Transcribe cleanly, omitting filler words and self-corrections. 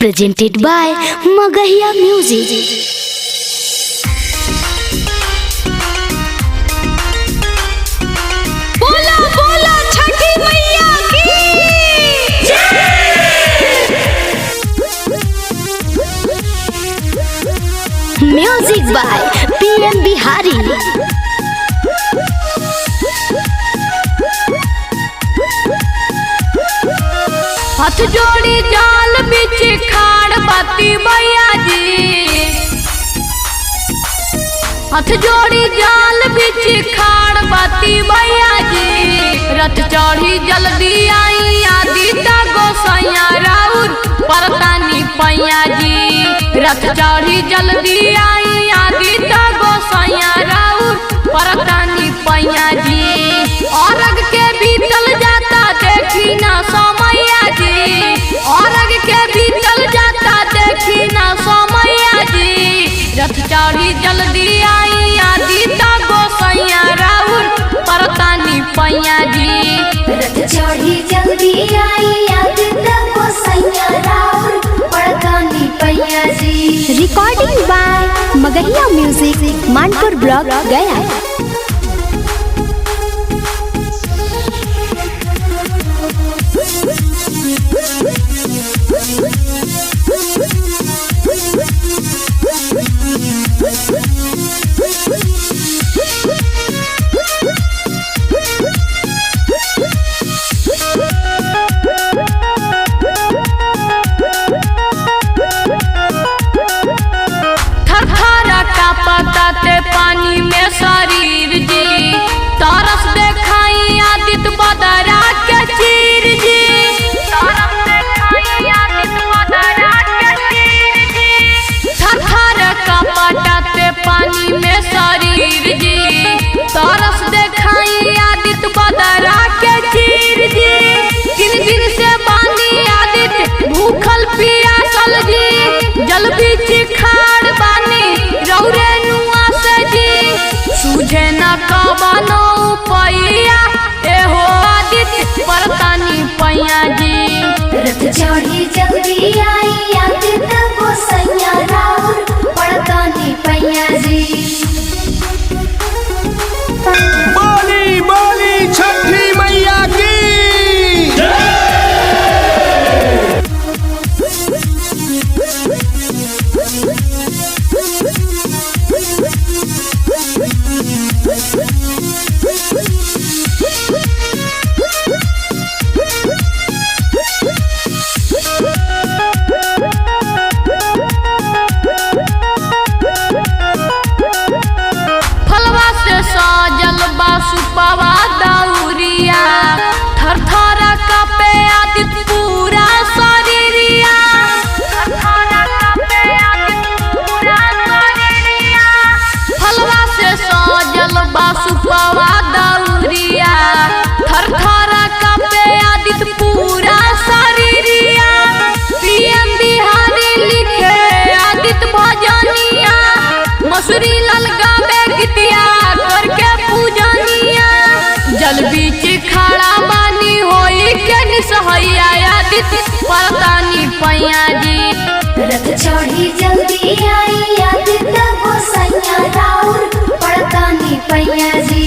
Presented by Magahiya music. बोला बोला छठी मैया की। Music by PM Bihari. हाथ जोड़ी जाल बिच खाड़ बाती भैया जी। हाथ जोड़ी जाल बिच खाड़ बाती भैया जी। रथ चढ़ी जल्दी आई आदिता गोसैया राउर परतानी पैया जी। रथ चढ़ी जल्दी आई आदिता गोसैया राउर परतानी पैया जी। अरग के बीतल जाता देखी ना समैया जी। अरग के बीतल जाता देखी ना समैया जी। रथ चढ़ी जल्दी आई आदिता गोसैया राउर परतानी पैया जी। रथ चढ़ी जल्दी आई आदित्य गोसैया राउर पड़कानी पैया जी। Recording by Magahiya music, Manpur block, Gaya. थरथरा का पता ते पानी में शरीर जी। तरस देखाई आदित्य बदरा के चीर जी। तरस देखाई आदित्य बदरा के चीर जी। थरथरा का पता ते पानी में शरीर जी। तरस देखाई आदित्य बदरा के चीर जी। तीन दिन से बानी आदित्य भूखल पियासल जी। जल बीच खाड़ बानी रौरे नुआ से जी। सूझे न कवनो पैया एहो आदित्य परतानी पैया जी। रथ चढ़ी जल्दी आई आदित्य गोसैया राउर पड़कानी पैया जी। बोली बोली छठी मैया की। फलवा से सजल बा सुपवा दौरिया। थरथरा कापे आदित्य पूरा शरीरिया। थरथरा कापे आदित्य पूरा शरीरिया। फलवा से सजल बा सुपवा दौरिया। थरथरा कापे आदित्य पूरा शरीरिया। पीएम बिहारी लिखे आदित्य भजनिया। मसूरी लाल गावे गीतिया करके पूजनिया। जल बीच खड़ा बानी होई के निसहैया आदित्य परतानी पैया जी। रथ चढ़ी जल्दी आई आदित्य गोसैया राउर पड़कानी पैया जी।